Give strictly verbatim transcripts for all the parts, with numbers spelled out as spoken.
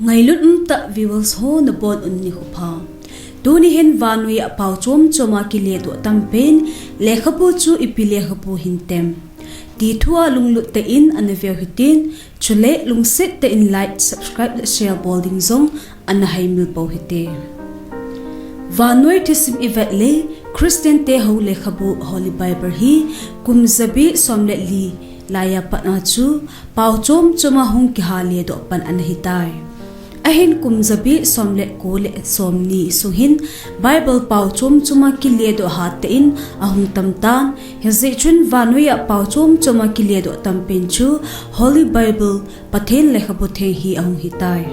Ngailut umtah viewers ho nabonun nikho pha. Tuni hin vannoi a pao chom chom a kiledoh tampen lekhabu chu ipi lekhabu hintem ti thu a lunglut tah in ana veu hitin, chule lungset tah in like, subscribe le share bol ding jong ana haimil pou hite. Vannoi thusim ivet le Christian te hou lekhabu Holy Bible hi kum jabi som le li laiya pat a chu pao chom chom a hung kiha ledoh pan ana hitai. Ahin kum jabi som le ko le som ni sung hin Bible pao chom chom a kiledoh hat tah in ahung tam tan, hijeh chun vannoi a pao chom chom a kiledoh tampen chu Holy Bible, Pathen lekhabu theng hi ahung hitai.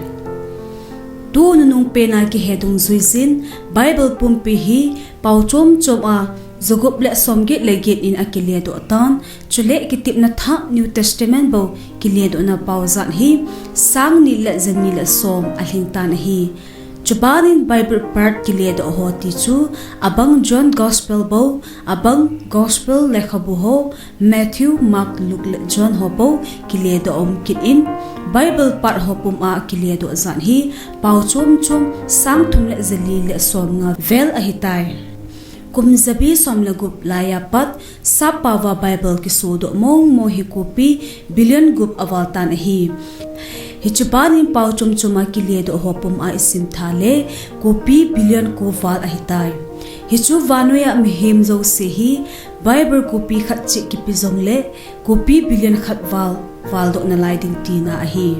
Tu nunung pen a kihe dungjui jin Bible pumpi hi pao chom chom a jagup le som get le get in akiledoh tan, chule kitepna thah New Testament bou kiledohna pao jat hi sang ni le ja ni le som alhing tan ahi. Chuban in Bible part kiledoh ho ti chu abang John Gospel bou, abang Gospel lekhabu ho, Matthew, Mark, Luke le John ho bou kiledoh um kit in, Bible part ho pum a kiledoh jat hi pao chom chom sang thum le ja li le som nga vel ahitai. Kum jabi som le gup laiya pat sap pao va Bible kisodoh mong mong hi copy billion gup aval tan ahi. Hichu ban in pao chom chom a kiledoh ho pum a isim tha le copy billion ko val ahitai. Hichu vannoi a mihem jouse hi Bible copy khat cheh kipe jongle copy billion khat val valdoh nalai ding tina ahi.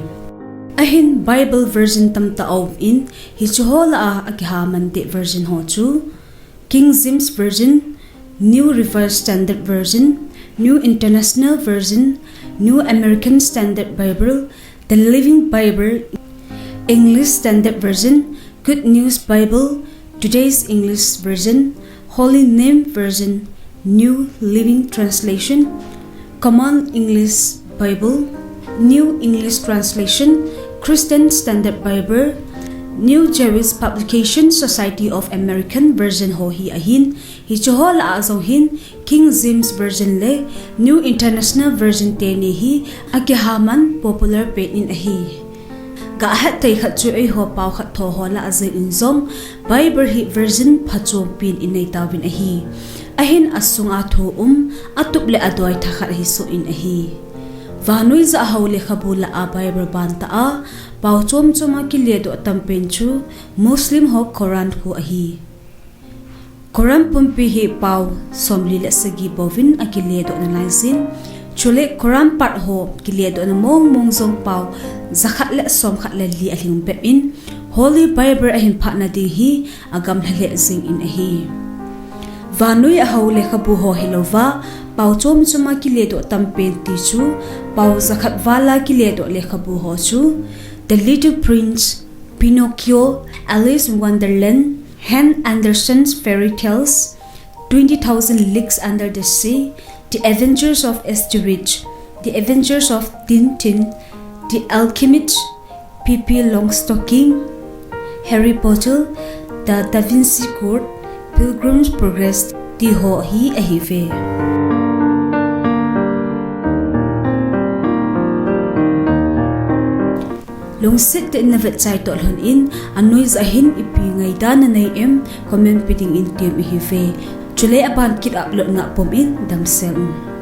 Ahin Bible version tamtah aum in, hichu ho lah a akiha man deh version ho chu King James Version, New Revised Standard Version, New International Version, New American Standard Bible, The Living Bible, English Standard Version, Good News Bible, Today's English Version, Holy Name Version, New Living Translation, Common English Bible, New English Translation, Christian Standard Bible, New Jewish Publication, Society of American Version ho hi ahin, hichu ho lah a jong hin King James Version le New International Version teni hi akiha man popular pen in ahi. Gah hatthei khat chu eiho pao khat tho ho lah a jeng in jong Bible hi version phachom pen inei tauvin ahi. Ahin asunga thu um, atup le adoi thakhat ahi soh in ahi. Vannoi jah a hou lekhabu lah a Bible ban tah a pao chom chom a kiledoh tampen chu Muslim ho Quran khu ahi. Quran pumpi hi pao somli le sagi bouvin akiledoh nalai jin, chule Quran part ho kiledohna mong mong jong pao jakhat le somkhat le li alhing bep in, Holy Bible ahin phah nading hi agamlha lheh jing in ahi. Vannoi a hou lekhabu ho hilouva, pao chom chom a kiledoh tampen ti chu pao jakhat val a kiledoh lekhabu ho chu The Little Prince, Pinocchio, Alice in Wonderland, Hans Andersen's Fairy Tales, Twenty Thousand Leagues Under the Sea, The Adventures of Asterix, The Adventures of Tintin, The Alchemist, Pippi Longstocking, Harry Potter, The Da Vinci Code, Pilgrim's Progress, ti ho hi ahiuve. Lungset tah in navet chai toh lhon in, anoija hin ipi ngaida nanei em, comment pe ding in tem ihiuve. Chule aban kit upload na pum in damsel un.